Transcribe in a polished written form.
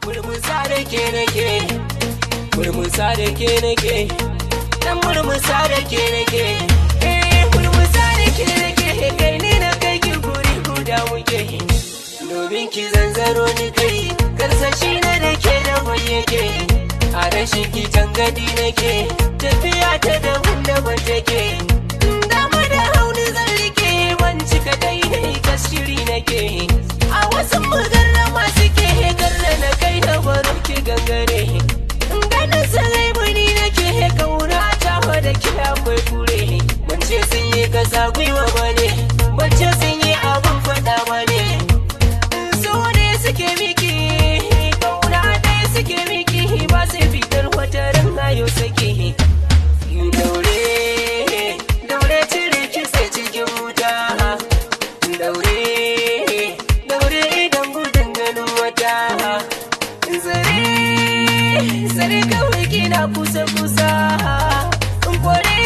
Murmusa da ke nake, murmusa da ke nake, dan murmusa da ke nake. Eh, murmusa da ke nake, kai ni na kai ki guri guda muke. Domin ki zanzaro ni kai, karsashi na da ke da yake. A rashin ki tangadi nake, tafiya ta daban daban take. Dama da hauni zan rike, ban cika daidai kashiri nake. A wasu mugarrama suke garra na kai na baro ki gangare. Ganin sarai muni nake kauna ta da ki akwai kure. Ban ce sun yi kasa gwiwa bane, ban ce sun yi abun faɗa bane. Su ne suke miki, kauna ɗaya suke miki, ba su fitar wata ran ayo sake. Daure, daure cire kitse cikin wuta. Daure, daure idan gudun ganin wata. Zare, zare kawai kina kusa kusa. Kware,